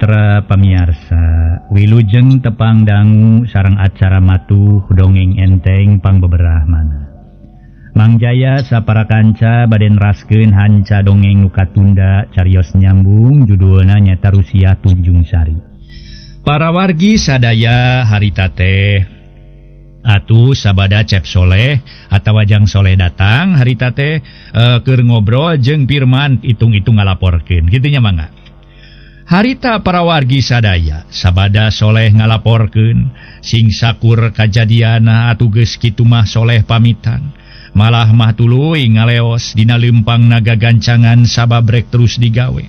Mitra pamiarsa, wilujeng tepang dangu sareng acara matuh dongeng enteng pangbeberahmana. Mang Jaya sapara kanca bade neraskeun hanca dongeng nu katunda carios nyambung judulna nyaeta Rusiah Tunjung Sari. Para wargi sadaya harita teh atuh sabada Cep Soleh atawa Jang Soleh datang harita teh keur ngobrol jeung Pirman itung-itung ngalaporkeun kitu nya mangga. Harita para wargi sadaya sabada Soleh ngalaporkeun sing sakur kajadiana atuh geus kitu mah Soleh pamitan malah mah tuluy ngaleos dina leumpang naga gancangan sababrek terus digawe.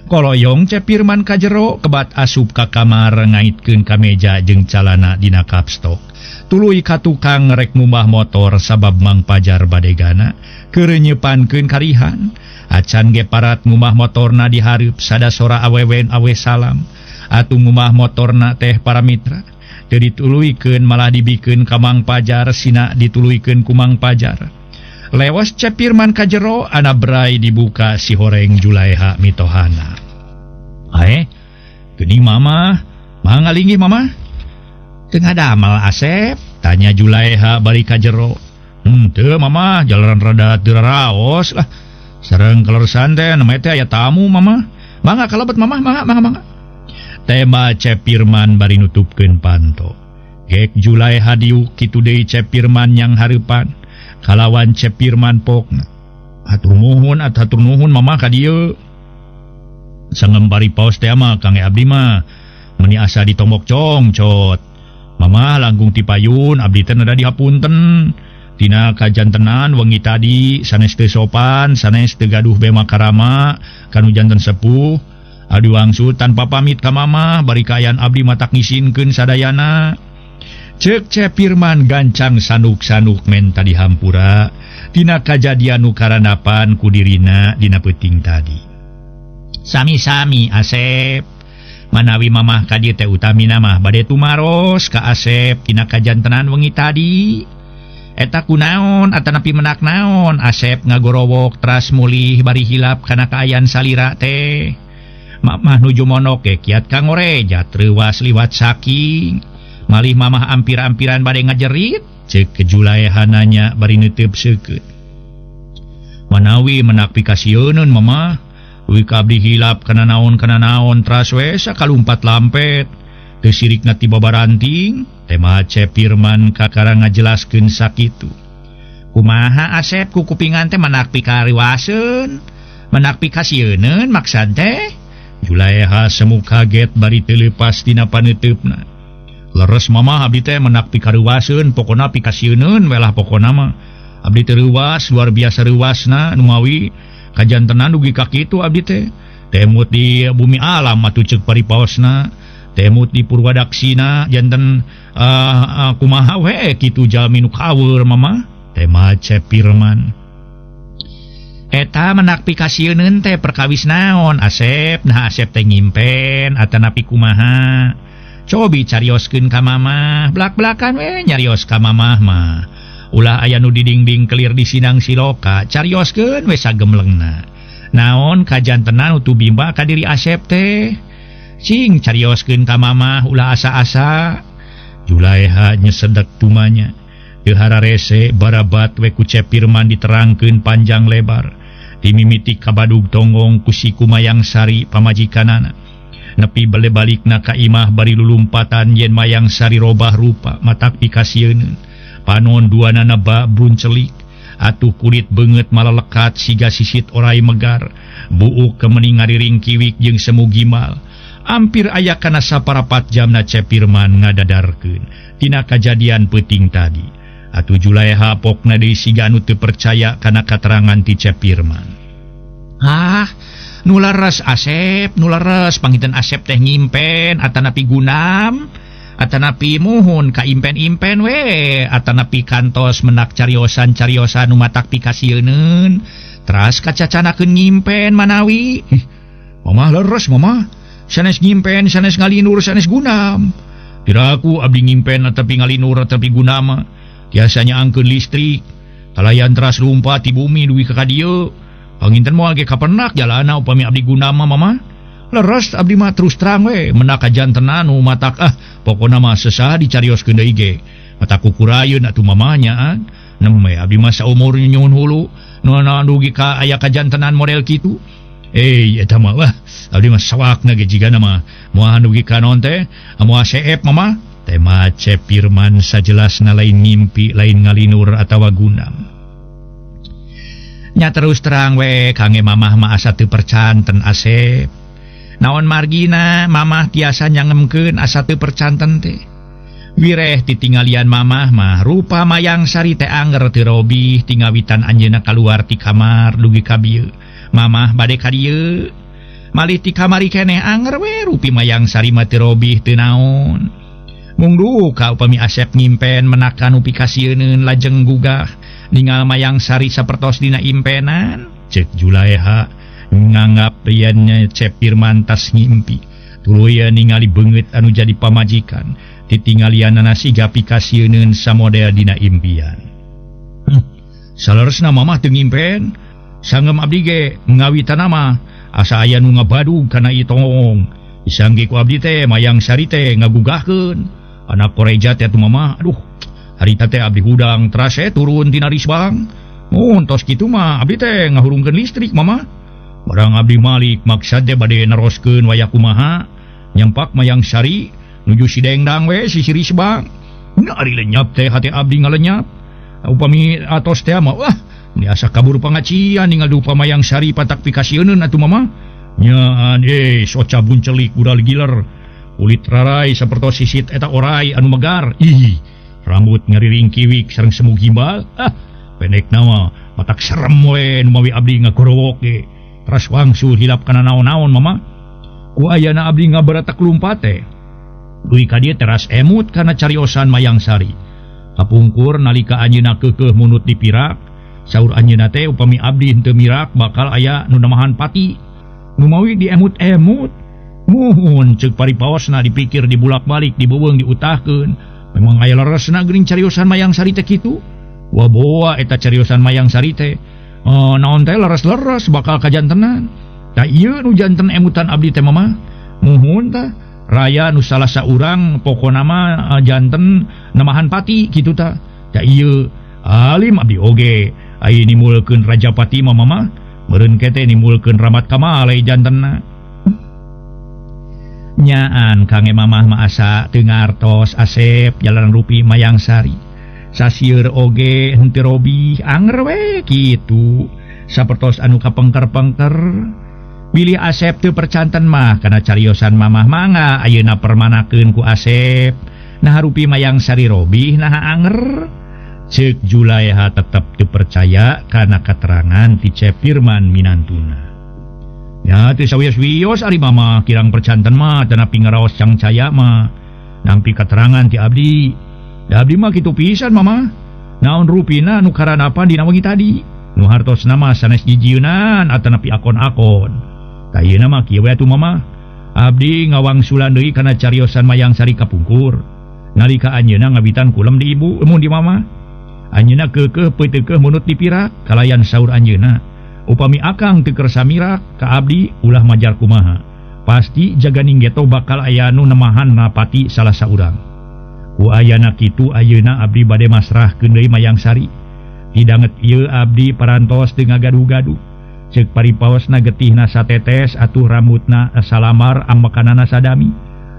Koloyong Cep Pirman ka jero kebat asup ka kamar ngaitkeun ka meja jeung calana dina kapstok. Tuluy ka tukang rek ngumbah motor sabab Mang Pajar badegana keur nyeupankeun karihan. Acan ge parat ngumah motorna dihareup sada sora awewen awe salam. Atuh ngumah motorna teh para mitra. Teu dituluykeun malah dibikeun ka Mang Pajar sina dituluykeun ku Mang Pajar. Lewas Cep Pirman ka jero anabrai dibuka si horeng Julaeha mitohana. Ae, geuning mama, mangga linggih mama. Teu ngadamel Asep, tanya Julaeha bari ka jero. Henteu mama, jalaran rada teu raraos lah. Sareng kaleresan teh namanya teh aya tamu mama. Mangga kalebet mama, mangga mangga mangga. Tema Cep Pirman bari nutupkeun panto. Gek Julaeha diuk kitu deui Cep Pirman yang hareupan. Kalawan Cep Pirman pokna. Hatur nuhun atuh hatur nuhun mama ka dieu. Sangembari paos teh mah Kang abdi mah meuni asa ditombok congcot. Mama langkung tipayun abdi teh nada dihapunten. Tina kajantenan wengi tadi sanes teu sopan sanes teu gaduh bema karama kanu janten sepuh. Adu wangsul tanpa pamit ka mama bari kaayaan abdi matak ngisinkeun sadayana. Ceuk Cep Pirman gancang sanuk-sanuk menta dihampura tina kajadian nu karandapan ku dirina dina peuting tadi. Sami-sami Asep manawi mamah ka dieu teh utamina mah bade tumaros ka Asep tina kajantenan wengi tadi. Eta kunaon atanapi menak naon Asep ngagorowok teras mulih bari hilap kana kaayaan salira teh. Mamah nuju monok ge kiat ka ngorejat reuwas liwat saking. Malih mamah ampir-ampiran bade ngajerit ceuk Julaeha nanya bari neuteub seukeut. Manawi menak pikasieuneun mamah wika abdi hilap kana naon kana naon teras we sakalumpat lampet. Teu sirikna ti babaranting tema Cep Pirman kakara ngajelaskeun sakitu. Kumaha Asep ku kupingan teh menak pikariwaseun menak pikasieuneun maksad teh. Julaeha semu kaget bari teu leupas tina paneuteup-na. Leres mamah abdi teh menak pikariwaseun pokona pikasieuneun we lah pokona mah. Abdi teh reuwas luar biasa reuwasna numawi kajantenan dugi ka kitu abdi teh. Temut di bumi alam atuh ceuk paripaosna. Temut di Purwadaksina janten kumaha we kitu jalmi nu kaweur mama. Tema Cep Pirman. Eta menak pikasieuneun teh perkawis naon Asep? Nah Asep teh ngimpen atanapi kumaha? Cobi carioskeun ka mamah, blak-blakan we nyarios ka mamah mah. Ulah aya nu didingding kelir di sinang siloka, carioskeun we sagemlengna. Naon kajantenan utu bimba ka diri Asep teh? Cing carioskeun ka mamah ulah asa-asa. Julaeha nyesedek tumanya. Teu hararese barabat we ku Cep Pirman diterangkeun panjang lebar. Dimimiti kabadug tonggong ku si Kumayang Sari pamajikanana. Nepi bele balikna ka imah bari lulumpatan yen Mayang Sari robah rupa matak pikasieuneun. Panon duanana ba bruncelik. Atuh kulit beungeut malelekat siga sisit orai megar. Buuk kemening ngariring kiwik jeung semu gimal. Ampir aya kana saparapat jamna Cep Pirman ngadadarkeun tina kajadian peuting tadi. Atuh Julaeha pokna deui siga anu teu percaya kana katerangan ti Cep Pirman. Ah, nu leres Asep, nu leres panginten Asep teh ngimpen atanapi gunam, atanapi muhun ka impen-impen we, atanapi kantos menak cariosan-cariosan nu matak pikasieuneun, teras kacacanakeun ngimpen manawi. Ih, mamah leres mamah. Sanes ngimpen, sanes ngalinur, sanes gunam. Piraku abdi ngimpen atapi ngalinur atapi gunama. Biasanya angkeun listrik. Kalayan teras lumpat ti bumi dugi ka dieu. Panginten moal ge kapenak jalana upami abdi gunama mama. Leres abdi mah terus terang we menak kajantenan nu matak ah pokona mah sesah dicarioskeun deui ge. Mata kukurayeun atuh mamanya nembe abdi mah saumur nyuhun hulu nu dugi ka aya kajantenan model kitu. Eta mah wah abdi mah sawakna ge jigana mah moal dugi ka naon teh moal seep mama tema Cep Firman sajelasna lain ngimpi lain ngalinur atawa gunam. Nya terus terang we kange mamah mah asa teu percanten Asep. Naon margina mamah tiasa nyangemkeun asa teu percanten teh. Wireh titinggalian mamah mah rupa Mayang Sari teh anger teu robih tingawitan anjeunna kaluar ti kamar dugi ka bieu. Mamah bade ka dieu. Malih ti kamari keneh anger we rupi Mayang Sari mah teu robih teu naon. Mung duka upami Asep ngimpen menakan upi kasieuneun lajeng gugah ningal Mayang Sari sapertos dina impenan. Cek Julaeha nganggap riannya Cep Firman tas ngimpi. Tuluy ningali beungeut anu jadi pamajikan. Titinggalianana siga pikasieuneun samodel dina impian. Saleresna mamah teu ngimpen. Sanggem abdi ge ngawitan mah asa aya nu ngabadug kana itong. Disangge ku abdi teh Mayang Sari teh ngagugahkeun. Anak koreja teh atuh mamah, aduh harita teh abdi hudang terase turun tina risbang. Mun tos kitu mah abdi teh ngahurungkeun listrik mamah. Barang abdi malik maksad teh bade neroskeun waya kumaha nyampak Mayang Sari nuju si dengdang we sisi risbang. Ari lenyap teh hate abdi ngalenyap. Upami atos teh mah wah ni asa kabur pangacian ningal dupa Mayang Sari patak pikasieuneun atuh mamah. Nyaan soca buncelik ural giler. Kulit rarai sapertos sisit eta orai anu megar. Ih, rambut ngariring kiwik sareng semu gimbal. Ah, pendek nama matak serem we nu mawi abdi ngagorowok ge. Teras wangsul hilap kana naon-naon mama. Ku ayana abdi ngabaratak lumpat teh. Dugi ka dieu teras emut kana cariosan Mayang Sari. Kapungkur nalika anjeunna keukeuh munut dipirak, saur anjeunna teh upami abdi henteu mirak bakal aya nu namahan pati. Nu mawi diemut-emut. Muhun ceuk paripaosna dipikir dibulak-balik dibeuweung diutahkeun. Memang aya leresna geuning cariosan Mayang Sari teh kitu. Wah boa eta cariosan Mayang Sari teh. Naon teh leres-leres bakal kajantenan. Tah ieu nu janten emutan abdi teh mamah. Muhun tah raya nu salah saurang pokona mah janten namahan pati kitu tah. Tah ieu alim abdi oge aya nimulkeun Rajapati mah mamah. Meureun kete nimulkeun Ramat Kamale jantenna. Nyaan kange mamah mah asa teu ngartos Asep jalan rupi Mayang Sari. Sasieur oge henteu robih anger we kitu. Sapertos anu kapengker-pengker. Bilih Asep teu percanten mah kana cariosan mamah mangga ayeuna permanakeun ku Asep. Nah rupi Mayang Sari robih naha anger. Ceuk Julaeha tetep teu percaya kana katerangan ti Cep Firman minantuna. Ya teu sawios-wios ari mama kirang percanten mah tanapi ngaraos cangcaya mah. Nampi katerangan ti abdi. Da abdi mah kitu pisan mama. Naon rupina nu karanapan dina wengi tadi. Nu hartosna mah sanes jijieunan atanapi akon-akon. Tah ieuna mah kieu we atuh mama. Abdi ngawangsulan deui kana cariosan Mayang Sari kapungkur. Nalika anjeunna ngabitan kulem di ibu mun di mama. Anjeunna keukeuh peuteukeuh munut dipirak kalayan saur anjeunna. Upami akang teu kersa mirak ka abdi ulah majar kumaha. Pasti jaganing geto bakal aya nu nemahan napati salah saurang. Ku ayana kitu ayeuna abdi bade masrahkeun deui Mayang Sari. Hidanget ieu abdi parantos teu ngagaduh-gaduh. Ceuk paripaosna getihna satetes atuh rambutna salamar ambekanana sadami.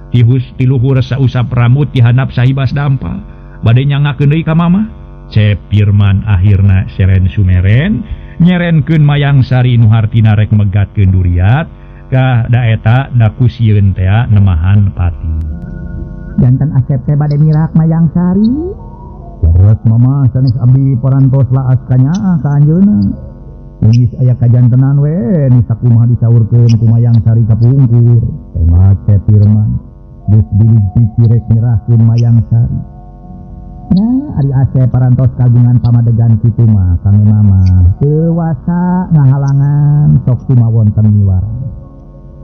Tihus tiluhur sausap rambut dihandap sahibas dampal. Bade nyangakeun deui ka mamah. Cep Firman akhirna seren sumeren nyerenkeun Mayang Sari nu hartina rek megatkeun duriat ka daeta daku sieun tea nemahan pati. Janten Asep teh bade mirak Mayang Sari. Leres mama sanes abdi parantos laas kanyaah ka anjeunna. Geus aya kajantenan we nu sakumaha disaurkeun ku Mayang Sari kapungkur. Tema Cep Firman geus bilih pikir rek nyerahkeun Mayang Sari. Nya ari Asep parantos kagungan pamadegan kitu mah kangge mama teu wasa ngahalangan sok sumawonten miwarang.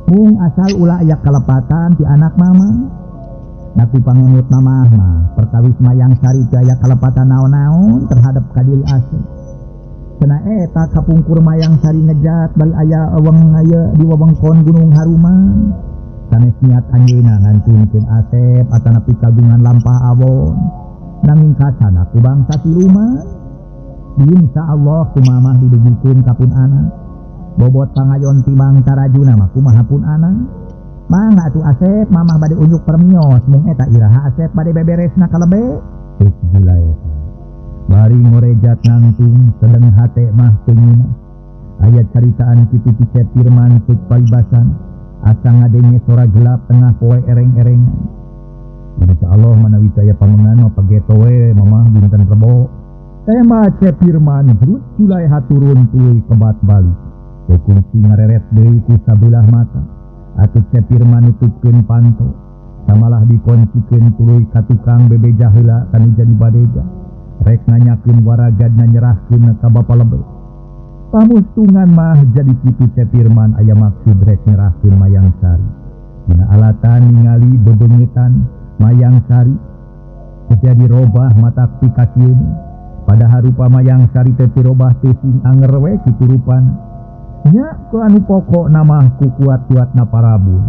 Mung asal ulah aya kalepatan ti anak mama. Naku pangemut mamah mah perkawis Mayang Sari teu aya kalepatan naon-naon terhadap ka diri Asep. Cenah eta kapungkur Mayang Sari ngejat bari aya weng aya di wewengkon Gunung Haruman. Sanes niat anjeunna ngantunkeun Asep atanapi kagungan lampah awon. Nanging kacana ku bangsa siluman. Insya Allah ku mamah didugikeun ka pun anak. Bobot pangayon ti Mang Tarajuna mah kumaha pun anak. Mangga atuh Asep mamah bade unjuk permios mung eta iraha Asep bade beberesna kalebe. Cek Julaeha. Bari ngorejat nangtung sedeng hate mah teu ngeunah. Aya caritaan kitu ti Cep Firman ceuk paribasan. Asa ngadenge sora gelap tengah poe ereng-erengan. Insya Allah manawi teu aya pamengan mah pageto we mamah dinten Rebo. Tema Cep Firman jrut Julaeha turun tuluy kebat balik. Teu kungsi ngareret deui ku sabelah mata. Atuh Cep Firman nutupkeun panto. Samalah dikoncikeun tuluy ka tukang bebeja heula kanu jadi badega. Rek nanyakeun waragadna nyerahkeun ka bapa lebe. Pamustungan mah jadi kitu Cep Firman aya maksud rek nyerahkeun Mayang Sari. Dina alatan ningali bebeungetan Mayang Sari jadi robah matak pikasieun. Padahal rupa Mayang Sari teh robah teu sing anger we kitu rupana. Nya ku anu pokok namah ku kuat-kuatna parabun.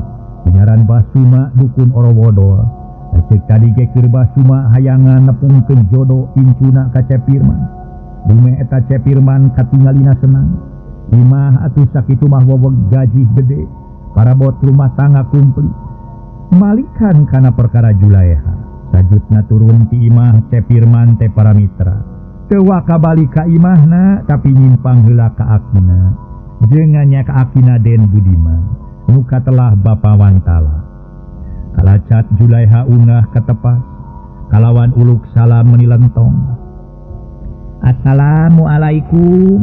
Ngaran Basuma dukun Orowodol. Ceuk tadi ge keur Basuma hayangan nepungkeun jodo incuna ka Cep Firman. Dume eta Cep Firman katingalina senang. Imah atuh sakitu mah weweg gaji gede. Parabot rumah tangga kumplit. Malikan kana perkara Julaeha. Sajutna turun ti imah Cep Firman teh para mitra. Teu waka balik ka imahna tapi nyimpang heula ka akina. Jeung nya ka akina Den Budiman. Nu katelah Bapa Wantala. Kalacat Julaeha unggah katepas. Kalawan uluk salam meni lentong. Assalamualaikum.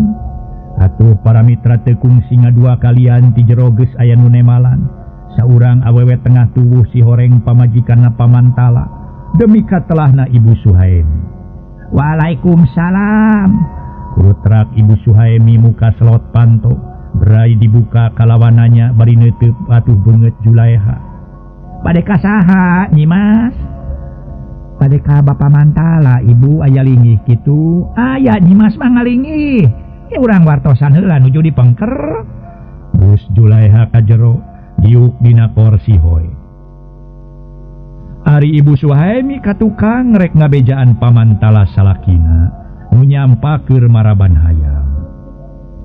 Atuh para mitra teu kungsi ngadua kalian ti jero geus aya nu nemalan. Saurang awewe tengah tuwuh si horeng pamajikanna Pamantala. Demi katelahna Ibu Suhaemi. Waalaikumsalam. Kurutrak Ibu Suhaemi muka selot panto. Berai dibuka kalawananya bari neuteub atuh beungeut Julaeha. Bade ka saha Nyimas? Bade ka Bapa Mantala Ibu aya linggih kitu. Aya Nyimas mah ngalinggih. Ye urang wartosan heula nuju dipengker. Bus Julaeha ka jero diuk dina korsi hoy. Ari Ibu Suhaemi ka tukang rek ngabejaan Pamantala salakina nu nyampa keur maraban hayam.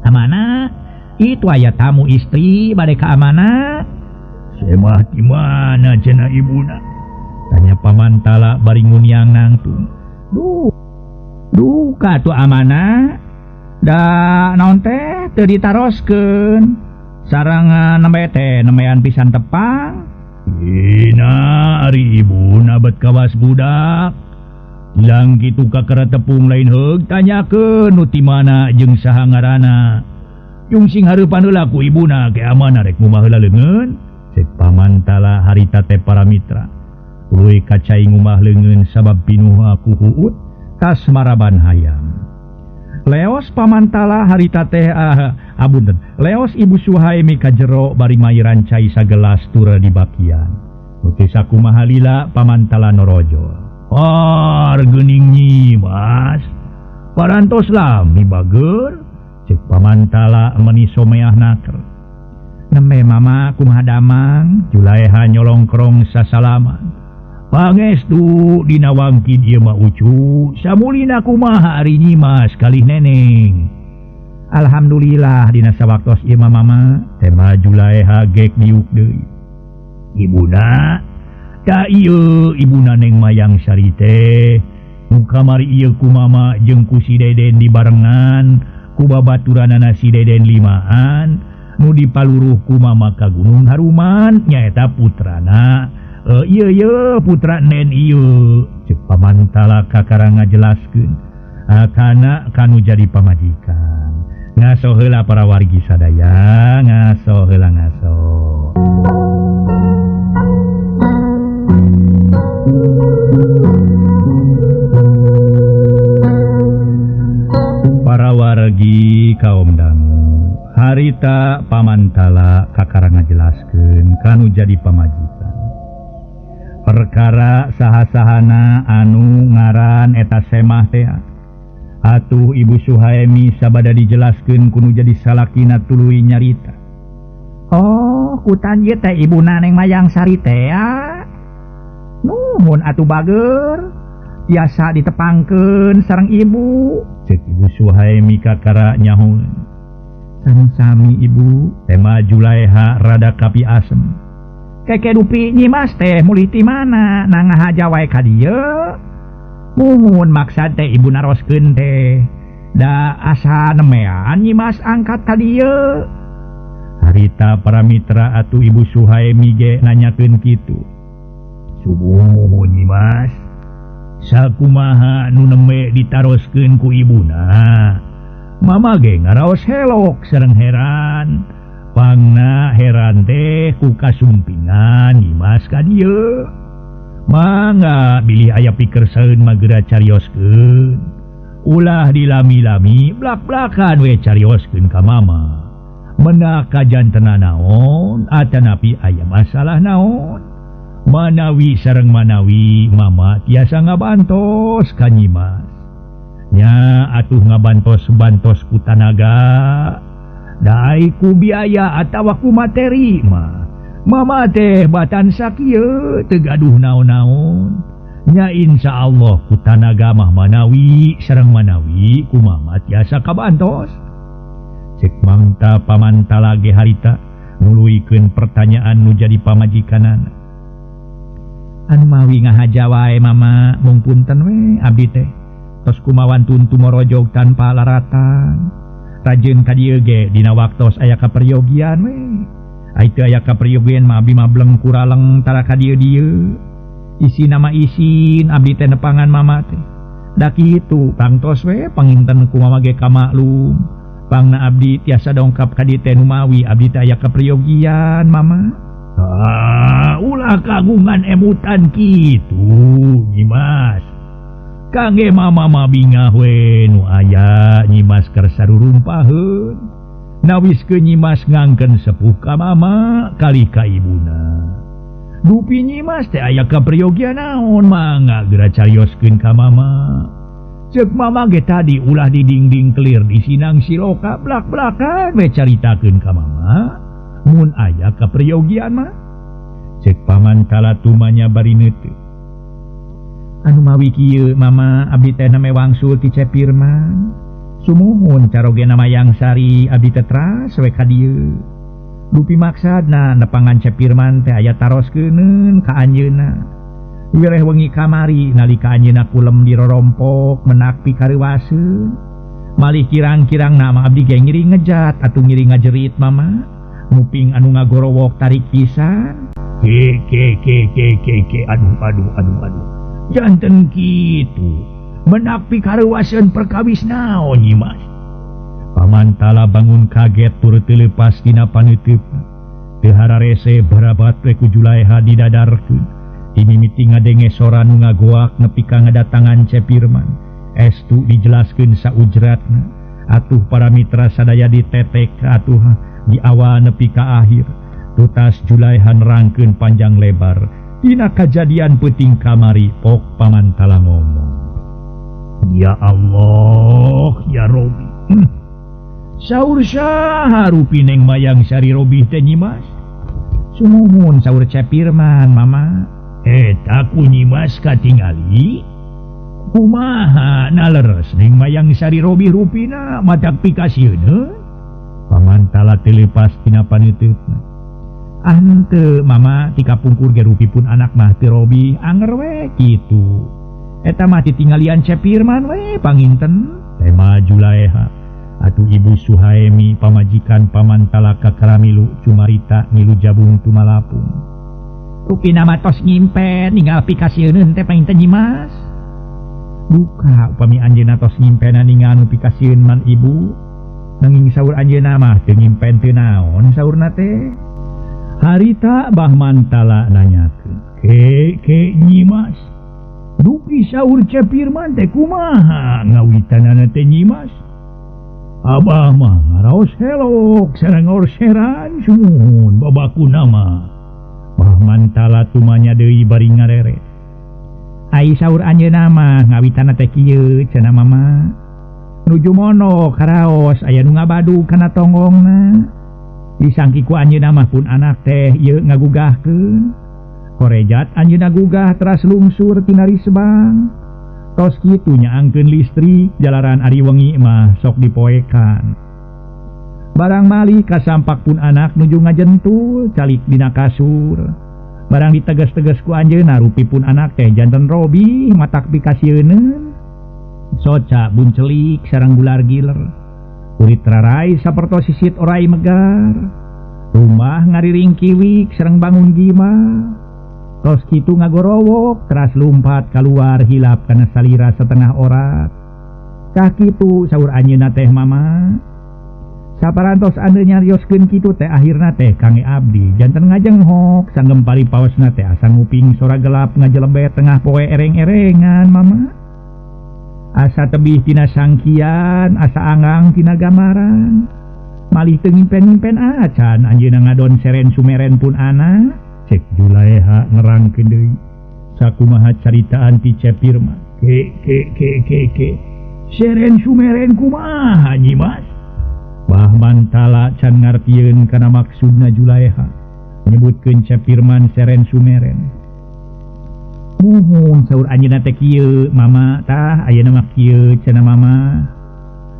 Amana? Itu aya tamu istri bade ka amana? Semah di mana cenah ibuna? Tanya Pamantala bari nguniang nangtung. Duh, duka tuh amana? Da naon teh teu ditaroskeun. Sarangan nembe teh nembean pisan tepang. Ina ari ibuna bet kawas budak. Ilang kitu kakara tepung lain heug tanyakeun nu ti mana jeung saha ngaranna. Yung sing hareupan heula ku ibuna ke amana rek ngumah heula leungeun. Cek Pamantala harita teh para mitra. Tuluy kacai ngumah leungeun sabab pinuh ku huut tas maraban hayam. Leos Pamantala harita teh abunten. Leos Ibu Suhaemi ka jero bari mairan cai sagelas tura di bakian. Nu teu sakumaha lila Pamantala norojol. Or geuning Nyimas. Parantos lami bager. Cek Pamantala meni someah naker. Nembe mama kumaha damang? Julaeha nyolongkrong sasalaman. Pangestu dina wangkin ieu mah ucu. Samulina kumaha ari Nyimas kalih neneng? Alhamdulillah dina sawaktos ieu mah mama. Tema Julaeha gek diuk deui. Ibuna, da ieu ibuna neng Mayang Sari teh. Nu kamari ieu ku mama jeung ku si Deden dibarengan. Ku babaturanana si Deden limaan. Nu dipaluruh ku mama ka Gunung Haruman nyaeta putrana. Ieu ieu putra nen ieu. Cek Pamantala kakara ngajelaskeun kana kanu jadi pamajikan. Ngaso heula para wargi sadaya, ngaso heula ngaso. Para wargi kaum dangu, harita Pamantala kakara ngajelaskeun kanu jadi pamajikan. Perkara saha-sahana anu ngaran eta semah teh. Atuh Ibu Suhaemi sabada dijelaskeun kudu jadi salakina tuluy nyarita. Oh, kutan ieu teh ibuna Neng Mayang Sari teh. Nuhun atuh bager. Biasa ditepangkeun sareng ibu. Cek Ibu Suhaemi kakara nyahoeun. Sami-sami ibu, tema Julaiha rada kapi asem. Keke dupi Nyimas teh mulih ti mana na ngahaja wae ka dieu. Muhun maksad teh ibu naroskeun teh. Da asa nemean Nyimas angkat ka dieu. Harita para mitra atuh Ibu Suhaemi ge nanyakeun kitu. Subuh Nyimas. Sakumaha nu nembe ditaroskeun ku ibuna. Mama ge ngaraos helok sareng heran. Pangna heran teh ku kasumpingan Nyimas ka dieu. Mangga bilih aya pikerseun mah geura carioskeun. Ulah dilami-lami blak-blakan we carioskeun ka mama. Menak kajantena naon atanapi aya masalah naon. Manawi sareng manawi mama tiasa ngabantos ka Nyimas. Nya atuh ngabantos-bantos ku tanaga. Dai ku biaya atawa ku materi mah. Mama teh batan sakieu teu gaduh naon-naon. Nya insyaallah ku tanaga mah manawi sareng manawi ku mama tiasa kabantos. Cek mangta pamantala ge harita nuluykeun pertanyaan nu jadi pamajikanana. Anu mawi ngahaja wae mama mung punten we abdi teh. Tos kumawan tuntu morojog tanpa laratan. Rajeun ka dieu ge dina waktos aya kaperyogian we. Ai teu aya kaperyogian mah abdi mah bleng kuraleng tara ka dieu-dieu. Isi nama isin abdi teh nepangan mama teh. Da kitu pangtos we panginten ku mama ge kamaklum. Pangna abdi tiasa dongkap ka dieu teh nu mawi abdi teh aya kaperyogian mama. Ah, ulah kagungan emutan kitu Nyimas. Kangge mama mah bingah we nu aya Nyimas keur sarurumpaheun. Nawiskeun Nyimas ngangkeun sepuh ka mama kali ka ibuna. Dupi Nyimas teh aya kaperyogian naon mangga geura carioskeun ka mama. Ceuk mama ge tadi ulah di dingding kelir di sinang siloka blak-blakan we caritakeun ka mama. Mun aya kaperyogian mah. Cek pamantala tumanya bari neuteup. Anu mawi kieu mama abdi teh name wangsul ti Cep Firman. Sumuhun carogena Mayang Sari abdi teh teras we ka dieu. Dupi maksadna nepangan Cep Firman teh aya taroskeun ka anjeunna. Wireh wengi kamari nalika anjeunna kulem dirorompok menak pikareuwaseun. Malih kirang-kirang nama abdi ge ngiring ngejat atuh ngiring ngajerit mama. Muping anu ngagorowok tarik pisan. Ke ke ke ke ke ke aduh aduh aduh aduh. Janten kitu. Menak pikareuwaseun perkawis naon Nyimas. Pamantala bangun kaget tur teu leupas dina paneuteupna. Teu hararese barabat we ku Julaiha didadarkeun. Dimimiti ngadenge sora nu ngagoak nepi ka ngadatangan Cep Firman. Estu dijelaskeun saujratna. Atuh para mitra sadaya ditetek atuh di awal nepi ka akhir. Tutas Julaiha nerangkeun panjang lebar dina kajadian peuting kamari pok pamantala ngomong. Ya Allah ya Robi. Saur saha rupi Neng Mayang Sari Robih teh Nyimas? Sumuhun saur Cep Firman mama. Eta ku Nyimas katingali kumaha naleres Neng Mayang Sari Robih rupina matak pikasieun. Pamantala teu leupas tina paneuteupna. Ah henteu mama ti kapungkur ge rupi pun anak mah teu robih anger we kitu. Eta mah titinggalian Cep Firman we panginten. Tema Julaiha atuh Ibu Suhaemi pamajikan pamantala kakara milu cumarita milu jabung tumalapung. Rupina mah tos nyimpen ninggal pikasieun teh panginten Nyimas. Duka upami anjeunna tos nyimpenan ninggal nu pikasieun man ibu. Nanging saur anjeunna mah teu nyimpen teu naon saurna teh. Harita Bah Mantala nanyakeun, "Ke ke Nyimas, dupi saur Cep Firman teh kumaha ngawitanana teh Nyimas?" Abah mah ngaraos helok sareng orseran sumuhun babakuna mah. Bah Mantala tumanya deui bari ngareret. Ai saur anjeunna mah ngawitanna teh kieu cenah mama. Nuju mono karaos aya nu ngabadug kana tonggongna. Disangki ku anjeunna mah pun anak teh ieu ngagugahkeun. Korejat anjeunna gugah teras lungsur tina risbang. Tos kitu nyaangkeun listrik jalaran ari wengi mah sok dipoekan. Barang malih kasampak pun anak nuju ngajentul calik dina kasur. Barang diteges-teges ku anjeunna rupi pun anak teh janten robi matak pikasieuneun. Soca buncelik sareng gular giler. Kulit rarai sapertos sisit orai megar. Rumah ngariring kiwik sareng bangun gimah. Tos kitu ngagorowok teras lumpat kaluar hilap kana salira setengah orat. Tah kitu saur anjeunna teh mama. Saparantos anu nyarioskeun kitu teh akhirna teh kange abdi janten ngajenghok sanggempali paosna teh asa nguping sora gelap ngajelebet tengah poe ereng-erengan mama. Asa tebih tina sangkian, asa angang tina gamaran. Malih teu ngimpen-ngimpen acan anjeunna ngadon seren sumeren pun anak. Cek Julaeha nerangkeun deui sakumaha caritaan ti Cep Firman. Ke ke ke ke ke seren sumeren kumaha Nyi Mas? Bah Mantala can ngartieun kana maksudna Julaeha nyebutkeun Cep Firman seren sumeren. Muhun saur anjeunna teh kieu mama tah ayeuna mah kieu cenah mama.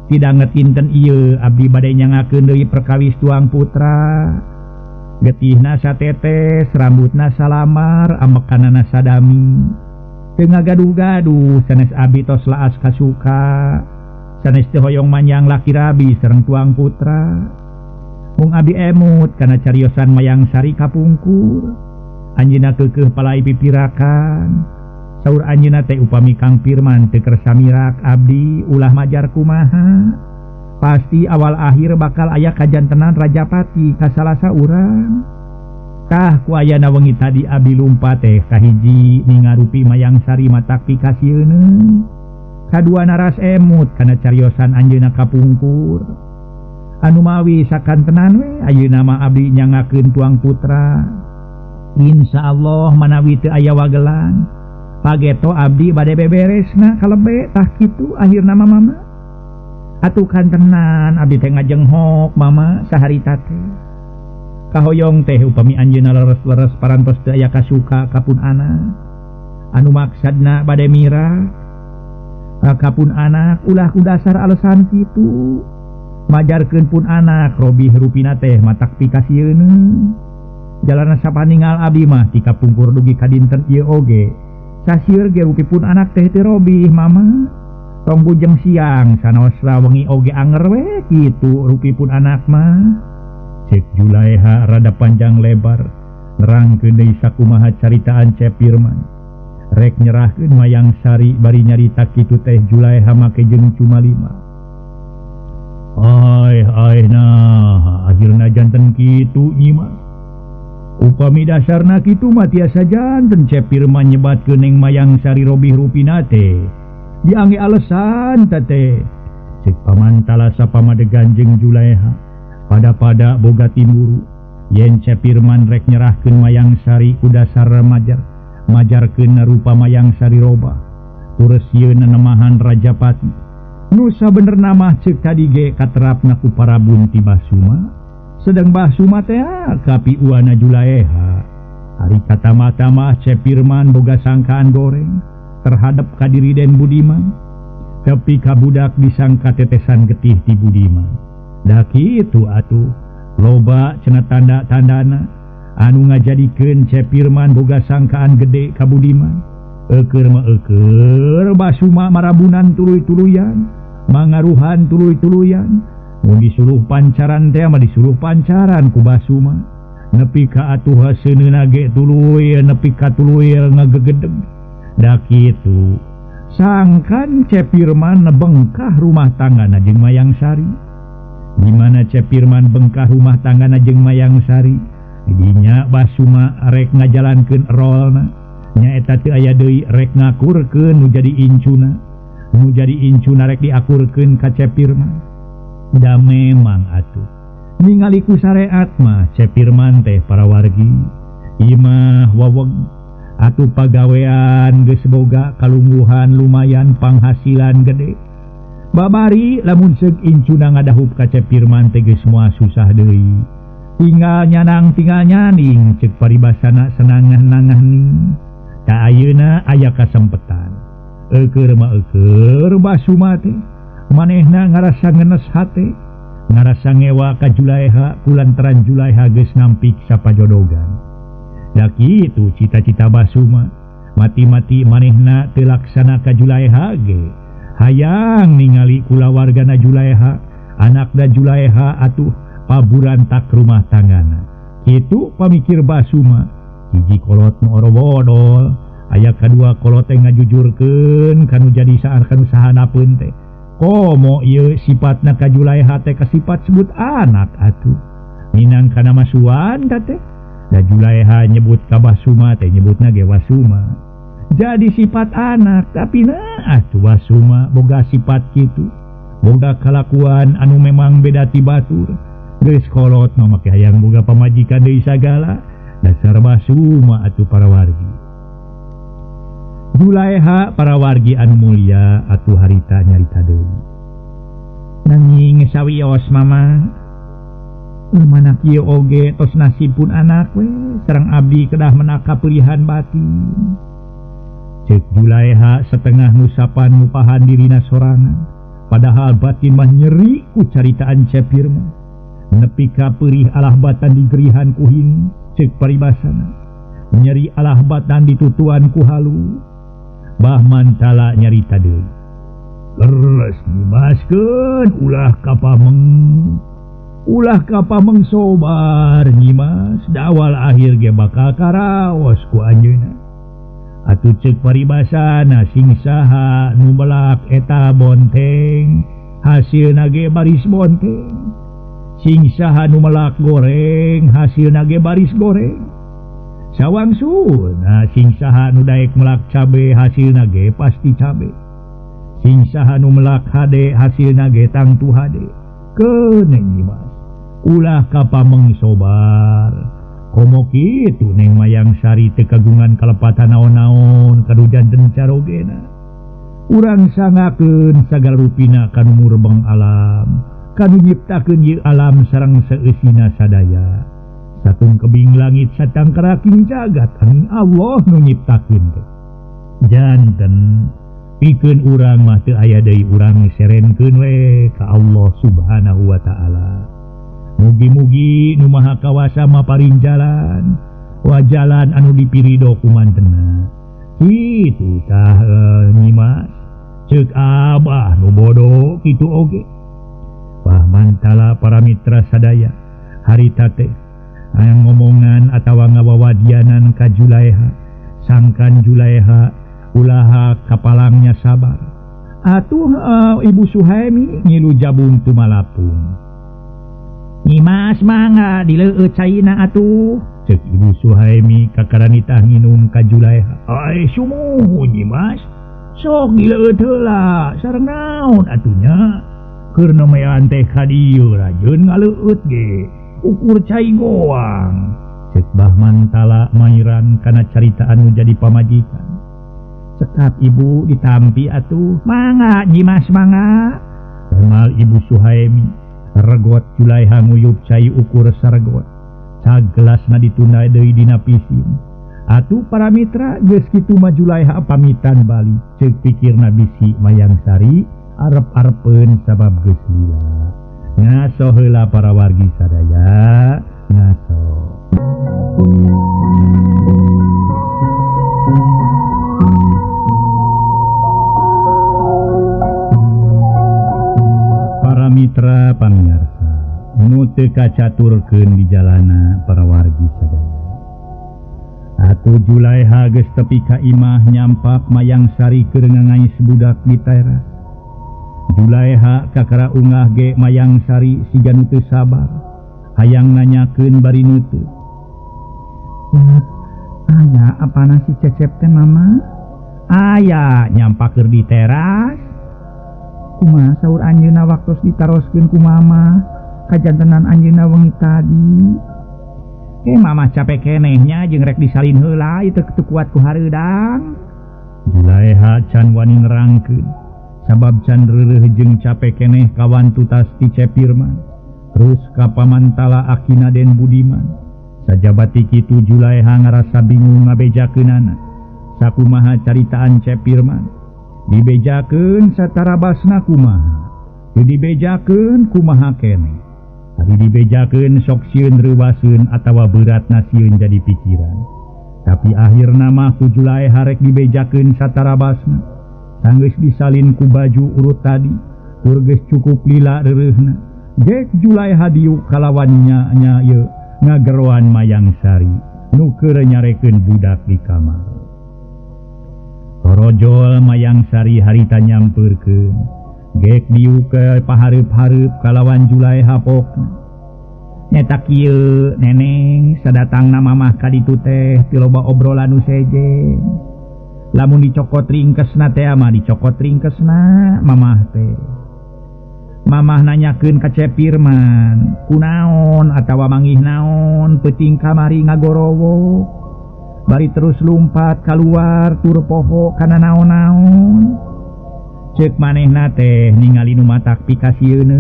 Tidak ngetinten ieu abdi bade nyangakeun deui perkawis tuang putra. Getihna satetes, rambutna salamar, amekanana sadami. Teu ngagaduh-gaduh sanes abdi tos laas kasuka. Sanes teu hoyong manjang laki rabi sareng tuang putra. Mung abdi emut kana cariosan Mayang Sari kapungkur. Anjeunna keukeuh palai pipirakan. Saur anjeunna teh upami Kang Firman teu kersa mirak abdi ulah majar kumaha. Pasti awal akhir bakal aya kajantenan Rajapati ka salah saurang. Tah ku ayana wengi tadi abdi lumpat teh kahiji ningarupi Mayang Sari matak pikasieun. Kadua naras emut kana cariosan anjeunna kapungkur. Anu mawi sakantenan we ayeuna mah abdi nyangakeun tuang putra. Insyaallah manawi teu aya wagelan. Pageto abdi bade beberesna kalebe tah kitu akhirna mah mama. Atuh kantenan abdi teh ngajenghok mama saharita teh. Kahoyong teh upami anjeunna leres-leres parantos teu aya kasuka ka pun anak. Anu maksadna bade mirak ka pun anak ulah ku dasar alasan kitu. Majarkeun pun anak robih rupina teh matak pikasieun. Jalana sapaningal abdi mah ti kapungkur dugi ka dinten ieu oge. Sasieur ge rupi pun anak teh teu robih mama. Tong bujeng siang sanaos wengi oge anger we kitu rupi pun anak mah. Cek Julaeha rada panjang lebar nerangkeun deui sakumaha caritaan Cep Firman. Rek nyerahkeun Mayang Sari bari nyarita kitu teh Julaeha make jeung cumalima. Ai ai nah akhirna janten kitu Nyi Mas. Upami dasarna kitu mah tiasa janten Cep Firman nyebatkeun ning Mayang Sari robih rupina teh. Diangge alasan teh. Cek Pamantala sapamadegan jeung Julaeha pada-pada boga timburu yen Cep Firman rek nyerahkeun Mayang Sari ku dasar majar majarkeun rupa Mayang Sari robah terus sieun nemahan Rajapati nu sabenerna mah ceuk tadi ge katerapna ku Parabun ti Basuma sedang Basuma teh kapi uana Julaeha. Ari kata-mata mah Cep Firman boga sangkaan goreng terhadap kadiri Den Budiman, tapi kabudak disangka tetesan getih ti Budiman. Da kitu atuh loba cenah tanda-tandana anu ngajadikeun Cep Firman boga sangkaan gede ka Budiman. Eukeur mah eukeur Basuma marabunan tuluy-tuluyan, mangaruhan tuluy-tuluyan. Mun disuruh pancaran teh mah disuruh pancaran ku Basuma. Nepi ka atuh seuneuna ge tuluy nepi ka tuluy ngagegedeg. Da kitu sangkan Cep Firman bengkah rumah tanggana jeung Mayang Sari. Di mana Cep Firman bengkah rumah tanggana jeung Mayang Sari, dinya Basuma rek ngajalankeun rolna. Nyaeta teu aya deui rek ngakurkeun nu jadi incuna. Nu jadi incuna rek diakurkeun ka Cep Firman. Da memang atuh ningali ku sareat mah Cep Firman teh para wargi imah waweg atuh pagawean geus boga kalungguhan lumayan panghasilan gede. Babari lamun seuk incuna ngadahup ka Cep Firman teh geus moal susah deui. Tinggal nyanang tinggal nyaning ceuk paribasana senangah-nangahning. Ta ayeuna aya kasempetan. Eueur mah eueur Basuma teh. Manehna ngarasa ngenes hate, ngarasa ngewa ka Julaeha kulantaran Julaeha geus nampik sapajodogan. Da kitu cita-cita Basuma, mati-mati manehna teu laksana ka Julaeha ge. Hayang ningali kulawargana Julaeha, anakna Julaeha atuh paburantak rumah tanggana. Kitu pamikir Basuma, hiji kolot nu orobodol, aya kadua kolot teh ngajujurkeun kanu jadi saar kanu sahanapeun teh. Komo ieu sifatna ka Julaeha teh kasifat sebut anak atuh. Minang kana masuan teh. Da Julaeha nyebut ka Basuma teh nyebutna ge Wasuma. Jadi sifat anak tapi nah atuh Basuma boga sifat kitu. Boga kalakuan anu memang beda ti batur. Geus kolot mah make hayang boga pamajikan deui sagala. Dasar Basuma atuh para wargi. Julaeha para wargi anu mulia atuh harita nyarita deui. Nanging sawios mama. Mana kieu oge tos nasib pun anak we sareng abdi kedah menak kapeulihan batin. Ceuk Julaeha setengah ngusapan ngupahan dirina sorangan. Padahal batin mah nyeri ku caritaan Cep Firman. Nepi ka peurih alah batan digerihan ku hini ceuk paribasana. Nyeri alah batan ditutuan ku halu. Bah Mantala nyarita deui. Leres nyimaskeun ulah kapameng. Ulah kapameng sobar nyimas dawal akhir ge bakal karaos ku anjeunna. Atuh ceuk paribasana sing saha nu melak eta bonteng, hasilna ge baris bonteng. Sing saha nu melak goreng, hasilna ge baris goreng. Sawangsulna sing saha nu daek melak cabe hasilna ge pasti cabe. Sing saha nu melak hade hasilna ge tangtu hade. Keun nyimas ulah kapameng sobar. Komo kitu Neng Mayang Sari teu kagungan kalepatan naon-naon kadu janten carogena. Urang sangakeun sagala rupina kanu murbeng alam, kanu nyiptakeun ieu alam sareng seusina sadaya. Satung kebing langit satangkaraking jagat angin Allah nu nyiptakeun teh. Janten pikeun urang mah teu aya deui urang serenkeun we ka Allah Subhanahu wa taala. Mugi-mugi nu Maha Kawasa maparin jalan wa jalan anu dipirido ku mantena. Kitu tah nyimas ceuk abah nu bodoh kitu oge. Bah Mantala para mitra sadaya harita teh aya ngomongan atawa ngawawadianan ka Julaeha sangkan Julaeha ulaha kapalangnya sabar. Atuh Ibu Suhaimi ngilu jabung tumalapung. Nyimas mangga dileueut caina atuh ceuk Ibu Suhaimi kakaranitah nginum ka Julaeha. Ai sumuhun nyimas sok dileueut heula sareng naon atunya keur nemean teh ka dieu rajeun ngaleueut ge ukur cai goang. Ceuk Bah Mantala mairan kana carita anu jadi pamajikan. Cekap ibu ditampi atuh mangga nyimas mangga. Kemal Ibu Suhaimi regot Julaeha nguyup cai ukur saregot. Cagelasna ditunda deui dina pisin. Atuh para mitra geus kitu mah Julaeha pamitan balik. Ceuk pikirna bisi Mayang Sari arep-arepeun sabab geus lila. Ngaso heula para wargi sadaya, ngaso. Para mitra pamiarsa, nu teu kacaturkeun di jalana para wargi sadaya. Atuh Julaeha geus tepi ka imah nyampak Mayang Sari keur ngangais budak di teras. Julaeha kakara ungah ge Mayang Sari siga nu teu sabar, hayang nanyakeun bari nutup. Aya apana si Cecep teh mama? Aya nyampak keur di teras. Kumaha saur anjeunna waktos ditaroskeun ku mama kajantenan anjeunna wengi tadi. Mama capek kenehnya jeung rek disalin heula ieu teu kuat ku hareudang. Julaeha can wani nerangkeun. Sabab can reureuh jeung capek keneh kawan tutas ti Cep Firman. Terus ka pamantala akina Den Budiman. Sajabati kitu Julaeha ngarasa bingung ngabejakeunana. Sakumaha caritaan Cep Firman. Dibejakeun satarabasna kumaha. Teu dibejakeun kumaha keneh. Ari dibejakeun sok sieun reuwaseun atawa beuratna sieun jadi pikiran. Tapi akhirna mah ku Julaeha rek dibejakeun satarabasna. Sanggeus disalin ku baju urut tadi, tur geus cukup lila reureuhna. Gek Julaeha diuk kalawan nya ieu ngageroan Mayang Sari nu keur nyarekeun budak di kamar. Torojol Mayang Sari harita nyampeurkeun. Gek diuk ke pahareup-hareup kalawan Julaeha pokna. Nyeta kieu neneng sadatangna mamah ka ditu teh teu loba obrolan nu sejen. Lamun dicokot ringkesna teh mah dicokot ringkesna mamah teh. Mamah nanyakeun ka Cep Firman, kunaon atawa mangih naon peuting kamari ngagorowo. Bari terus lumpat kaluar tur poho kana naon-naon. Ceuk manehna teh ningali nu matak pikasieun.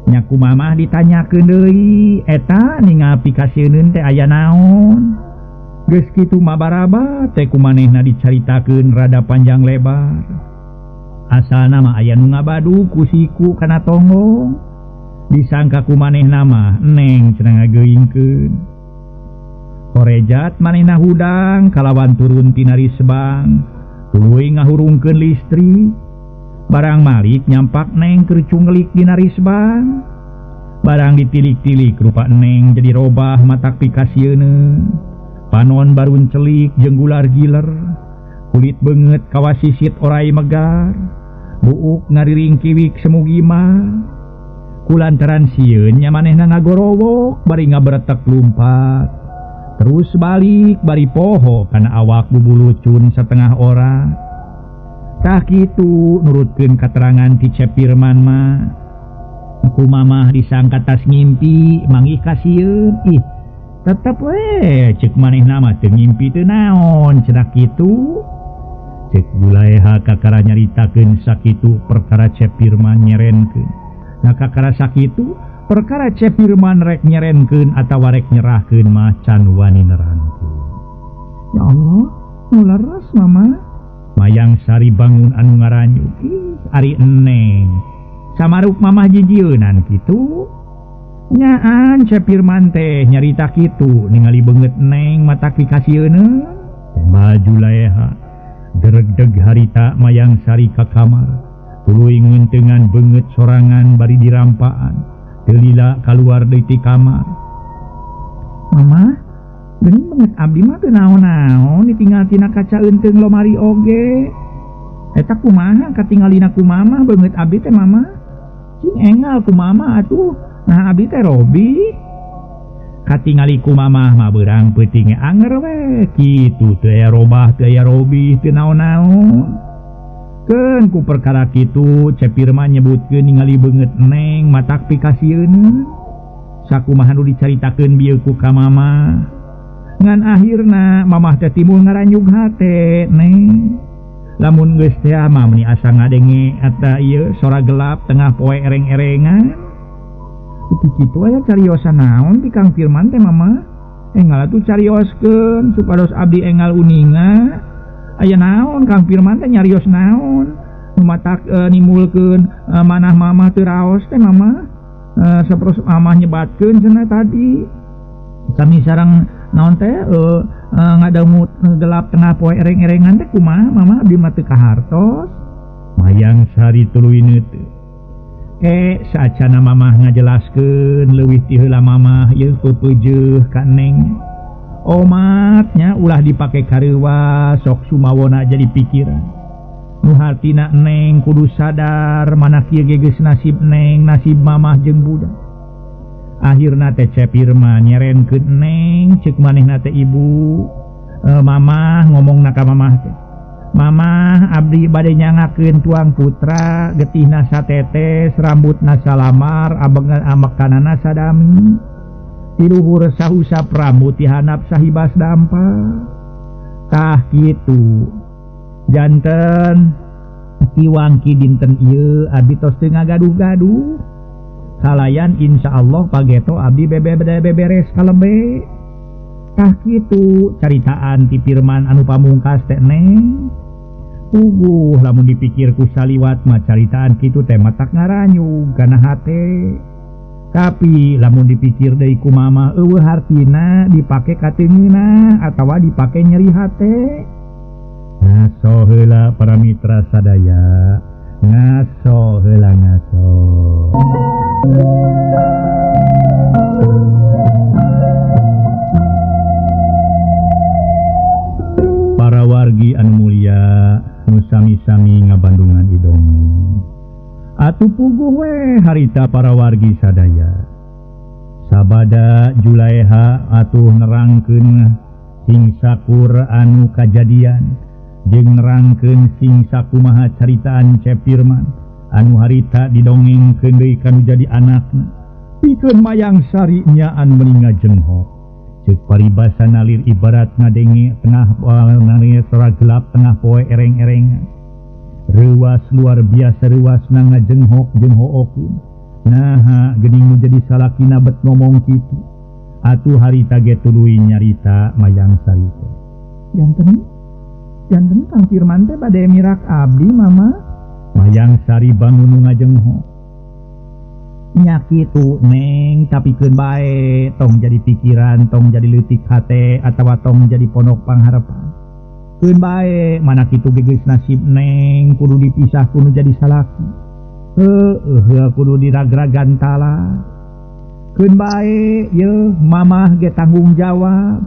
Nya ku mamah ditanyakeun deui, eta ningal pikasieun teh aya naon. Geus kitu mah baraba teh ku manehna dicaritakeun rada panjang lebar. Asalna mah aya nu ngabadu ku siku kana tonggong. Disangka ku manehna mah neng cenah ngageuingkeun. Korejat manehna hudang kalawan turun tina risbang. Tuluy ngahurungkeun listrik. Barang malik nyampak neng keur cunggelik dina risbang. Barang ditilik-tilik rupa neng jadi robah matak pikasieun. Panon barun celik jeung gular giler. Kulit beungeut kawasisit orai megar. Buuk ngariring kiwik semu gima. Kulantaran sieun nya manehna ngagorowok bari ngabretek lumpat. Terus balik bari poho kana awak bubulucun setengah ora. Tah kitu nurutkeun katerangan ti Cep Firman mah. Ku mamah disangka tas ngimpi manggih kasieun. Ih, tetep we ceuk manehna mah teu ngimpi teu naon cenah kitu. Ceuk Julaeha kakara nyaritakeun sakitu perkara Cep Firman nyerenkeun. Nah kakara sakitu perkara Cep Firman rek nyerenkeun atawa rek nyerahkeun mah can wani nerangkeun. Ya Allah, nu leres mama. Mayang Sari bangun anu ngaranyu. Ih, ari eneng. Samaruk mamah jijieunan kitu. Nyaan Cep Firman teh nyarita kitu ningali beungeut neng matak pikasieun. Tembal Julaeha. Deregdeg harita Mayang Sari ka kamar. Tuluy ngeunteungan beungeut sorangan bari dirampaan. Teu lila kaluar deui ti kamar. Mama, geuning beungeut abdi mah teu naon-naon ditinggal tina kaca eunteung lomari oge. Eta kumaha katingalina ku mama beungeut abdi teh mama? Cing engal ku mama atuh. Nah abdi teh robi. Katingali ku mamah mah beurang peuting anger we kitu teu aya robah teu aya robi teu naon-naon. Keun ku perkara kitu Cep Firman nyebutkeun ningali beungeut neng matak pikasieun. Sakumaha nu dicaritakeun bieu ku ka mamah. Ngan akhirna mamah teh timbul ngaranyug hate neng. Lamun geus teh mah meuni asa ngadenge eta ieu sora gelap tengah poe ereng-erengan. Itu kitu aya cariosan naon ti Kang Firman teh mama. Engal atuh carioskeun supados abdi engal uninga. Aya naon Kang Firman teh nyarios naon? Nu matak nimbulkeun manah mamah teu raos teh mama. Sapertos mamah nyebatkeun cenah tadi. Sami sareng naon teh ngadangu gelap tengah poe ereng-erengan teh kumaha mama abdi mah teu kahartos. Mayang Sari tuluy neuteut. Saacana mamah ngajelaskeun leuwih ti heula mamah ieu peupeujeuh ka neng. Omatnya ulah dipake kareuwas sok sumawona jadi pikiran. Nu hartina neng kudu sadar mana kieu ge geus nasib neng nasib mamah jeung budak. Akhirna teh Cep Firman nyerenkeun neng ceuk manehna teh ibu. Mamah ngomongna ka mamah teh. Mamah abdi bade nyangakeun tuang putra getihna satetes rambutna salamar abengan amekanana sadami. Tiluhur sahusap rambut dihanap sahibas dampa. Tah kitu. Janten Iwangki dinten ieu abdi tos teu ngagaduh-gaduh. Kalayan insyaallah pageto abdi beberes kalembe. Tah kitu caritaan ti Firman anu pamungkas teh Neng. Puguh lamun dipikir ku saliwat mah caritaan kitu teh matak ngaranyug kana hate. Tapi lamun dipikir deui ku mama eueuh hartina dipake kateungeunah atawa dipake nyeri hate. Ngaso heula para mitra sadaya, ngaso heula ngaso. Para wargi anu mulia nu sami-sami ngabandungan idong. Atuh puguh we harita para wargi sadaya. Sabada Julaeha atuh nerangkeun sing sakur anu kajadian jeung nerangkeun sing sakumaha caritaan Cep Firman anu harita didongengkeun deui kanu jadi anakna. Pikeun Mayang Sari nyaan meuni ngajenghok. Ceuk paribasa nalir ibarat ngadenge tengah nare sora gelap tengah poe ereng-erengan. Reuwas luar biasa reuwas na ngajenghok jeung hookeun. Naha geuning nu jadi salakina bet ngomong kitu. Atuh harita ge tuluy nyarita Mayang Sari teh. Janten Kang Firman teh bade mirak abdi mama. Mayang Sari bangun nu ngajenghok. Nya kitu Neng, tapi keun bae tong jadi pikiran, tong jadi leutik hate atawa tong jadi pondok pangharepan. Keun bae mana kitu ge geus nasib Neng kudu dipisah kudu jadi salaki. Heueuh kudu diragragan tala. Keun bae yeuh mamah ge tanggung jawab.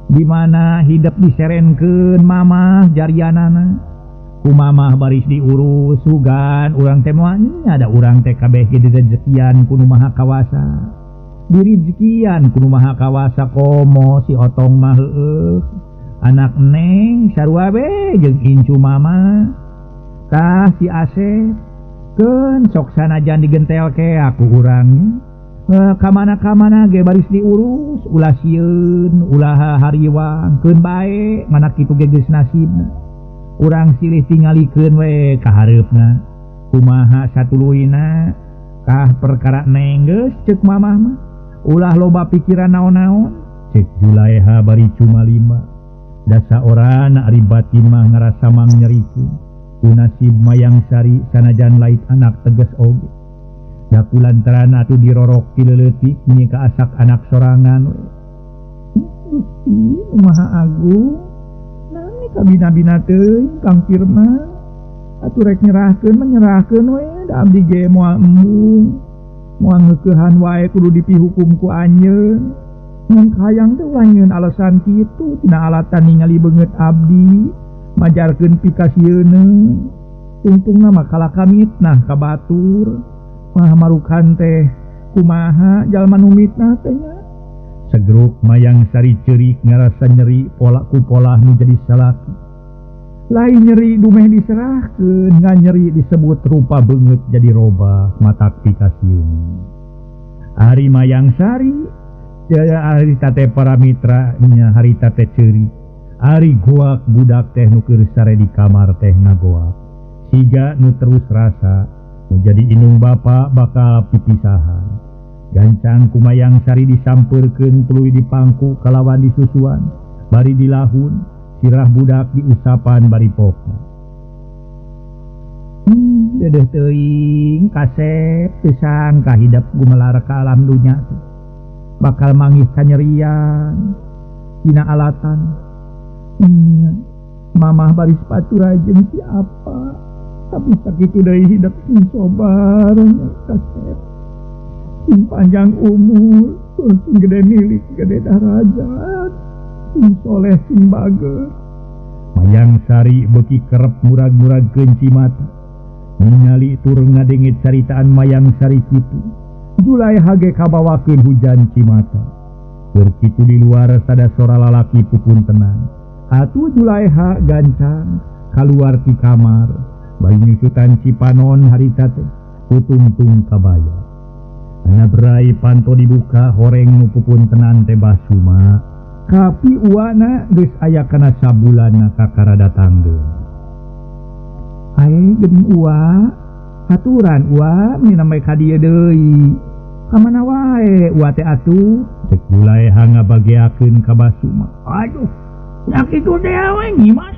Di mana hidup diserenkeun mamah jarianana. Ku mamah baris diurus sugan urang teh moal nya da urang teh kabeh ge direzekian ku Nu Maha Kawasa. Direzekian ku Nu Maha Kawasa komo si Otong mah heueuh. Anak Neng sarua we jeung incu mama. Tah si Asep keun sok sanajan digentel ke aku urang. Kamana-kamana ge baris diurus ulah sieun ulah hariwang keun bae mana kitu ge geus nasibna. Urang silih tingalikeun we ka hareupna kumaha satuluyna kah perkara Neng geus ceuk mamah mah ulah loba pikiran naon-naon ceuk Julaeha bari cuma lima dasa orana ari batin mah ngarasa mangnyerikeun ku nasib Mayang Sari sanajan lait anak teges oge. Da kulantaran atuh dirorok ti leutik nyi kaasak anak sorangan we. Gusti Maha Agung nami kabina-bina teuing Kang Firman atuh rek nyerahkeun mah nyerahkeun we da abdi ge moal embung moal ngeukehan wae kudu dipihukum ku anjeun. Mun hayang teh ulah nyieun alasan kitu tina alatan ningali beungeut abdi majarkeun pikasieuneu tungtungna mah kalah kamitnah ka batur. Mah marukan teh kumaha jalma nu mitnah teh nya. Segruk Mayang Sari ceurik ngarasa nyeri pola ku polah nu jadi salaki. Lain nyeri dumeh diserahkeun ngan nyeri disebut rupa beungeut jadi robah matak pikasieun. Ari Mayang Sari jaya harita teh para mitra nya harita teh ceurik. Ari goak budak teh nu keur sare di kamar teh ngagoak. Siga nu terus rasa jadi indung bapa bakal pipisahan. Gancang ku Mayang Sari disampeurkeun tuluy dipangku kalawan disusuan bari dilahun sirah budak diusapan bari pokna. Dedeh teuing kasep teu sangka hidep gumelar ka alam dunya teh bakal manggih kanyerian dina alatan. Mamah baris patura jeung si apa tapi sakitu deui hidup sing sobar nya kasep sing panjang umur sing gede milik gede darajat sing soleh sing bager. Mayang Sari beuki kerep murag-muragkeun cimata ningali tur ngadenge caritaan Mayang Sari kitu. Julaeha ge kabawakeun hujan cimata. Keur kitu di luar sada sora lalaki pupuntenan. Atuh Julaeha gancang kaluar ti kamar. Bari nyusutan Cipanon harita teh kutungtung kabaya. Ana berai panto dibuka horeng nu pupuntenan teh basuma. Kapi uana geus aya kana sabulanna kakara datanggeun. Ae geuning Uwa aturan Uwa meni namai ka dieu deui. Ka mana wae Uwa teh atuh? Cek Juleha ngabageakeun ka Basuma. Aduh, nya kitu teh we Nyimas.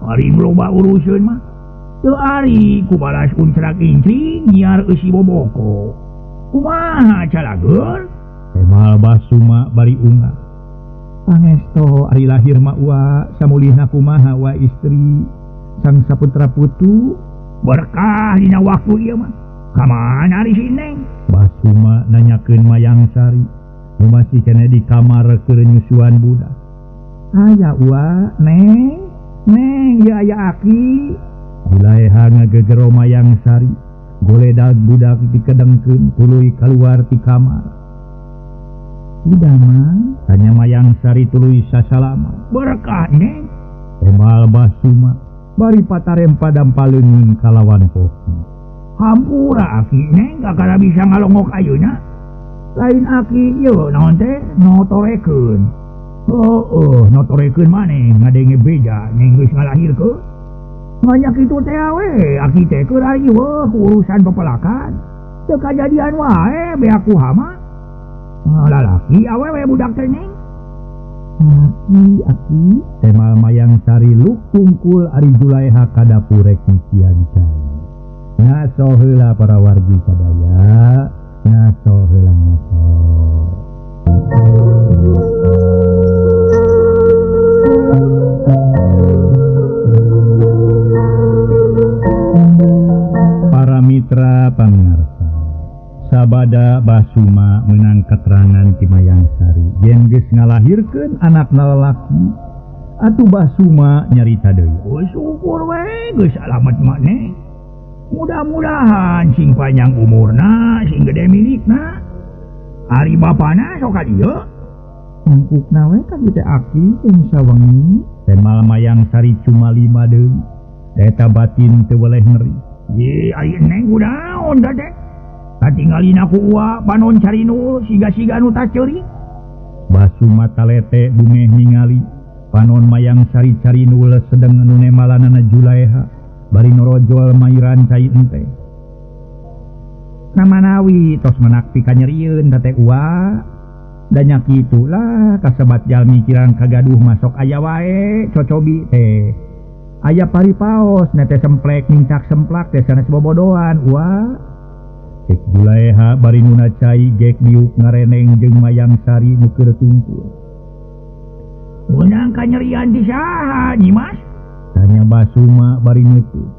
Ari loba uruseun mah. Teu ari ku balas uncrak incring nyiar eusi boboko. Kumaha calageur? Temal Basuma bari ungah. Pangesto ari lahir mah Uwa samulihna kumaha Uwa istri sang saputra putu berkah dina waktu ieu mah. Ka mana ari si Neng? Basuma nanyakeun Mayang Sari nu masih keneh di kamar keur nyusuan budak. Aya Uwa, Neng. Neng, ieu aya aki. Juleha ngagegero Mayang Sari goledag budak dikedengkeun tuluy kaluar ti kamar. Idama tanya Mayang Sari tuluy sasalama. Berkah Neng. Temal Basuma bari patarempa dampaleungeun kalawan kopi. Hampura aki Neng kakara bisa ngalongok ayeuna. Lain aki ieu naon teh notorekeun. Heueuh notorekeun maneh ngadenge beja neng geus ngalahirkeun. Banyak itu teh we aki teh keur ari weuh urusan pepelakan. Teu kajadian wae beak ku hama. Lalaki awewe budak teh Neng. Aki aki temal Mayang Sari luk tungkul ari Juleha ka dapur rek nyucian cai. Ngaso heula para wargi sadaya, ngaso heula ngaso. Para mitra pamirsa, sabada Basuma menang keterangan ti Mayang Sari yen geus ngalahirkeun anakna lalaki atuh Basuma nyarita deui. Oh syukur we geus alamat mah Neng. Mudah-mudahan sing panjang umurna, sing gede milikna. Ari bapana sok ka dieu. Mangkukna we ka dieu teh aki jeung sawengi. Temal Mayang Sari cuma lima deui. Eta batin teu weleh ngeri. Ye ari Neng kunaon da teh? Katingalina ku Uwa panon carinul siga-siga nu taceuri. Basuma talete bumeh ningali panon Mayang Sari carinul sedeng nu nemalanana Juleha bari norojol mairan cai ente. Namanawi tos menak pikanyerieun teh Uwa. Da nya kitu lah kasebat jalmi kirang kagaduh masok aya wae cocobi teh. Aya paripaos nete semplek nincak semplak teh sanes bobodohan Uwa. Cek Juleha bari nuna cai gek diuk ngareneng jeung Mayang Sari nu keur tungkul. Meunang kanyerian ti saha Nyimas? Tanya Basuma bari neuteut.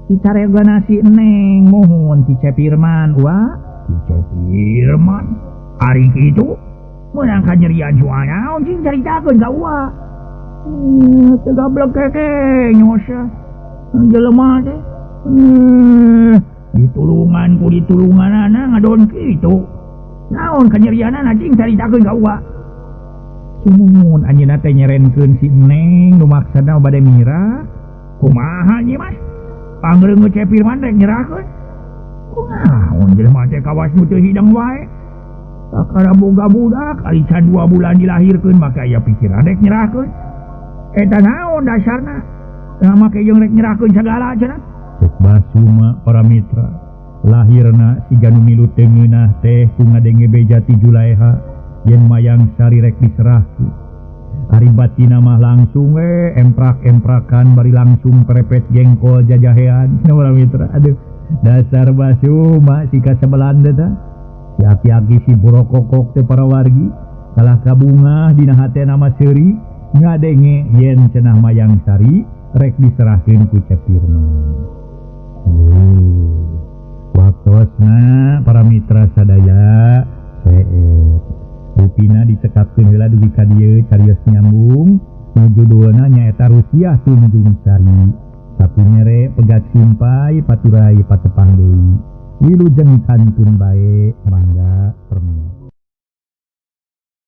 Ti caregana si Neng mohon ti Cepirman Uwa. Ti Cepirman? Ari kitu meunang kanyerian soal naon cing caritakeun ka Uwa. Teu gablek keke nyosah. Jelema teh. Ditulungan ku ditulunganana ngadon kitu. Naon kanyerianana cing caritakeun ka Uwa. Sumuhun anjeunna teh nyerenkeun si Neng nu maksana bade mirah. Kumaha Nyimas? Pangreungeut Cepirman rek nyerahkeun. Kunaon jelema teh kawas nu teu hidang wae. Kakara boga budak ari can 2 bulan dilahirkeun make aya pikiran rek nyerahkeun. Eta naon dasarna? Nah make jeung rek nyerahkeun sagala cenah. Cek Basuma para mitra, lahirna siga nu milu teu ngeunah teh ku ngadenge beja ti Juleha yen Mayang Sari rek diserahkeun. Ari batina mah langsung we emprak-emprakan bari langsung perepet jengkol jajahean. Nah para mitra, aduh dasar Basuma sika sebelan teh. Si aki-aki si borokokok teh para wargi kalah kabungah dina hatena mah seuri ngadenge yen cenah Mayang Sari rek diserahkeun ku Cepirman. Waktosna para mitra sadaya seet. Bupina dicekapkeun heula dugi ka dieu carios nyambung nu judulna nyaeta Rusiah Tunjung Sari. Sapunyere pegat simpai paturai patepang deui. Wilujeng kantun bae mangga permi.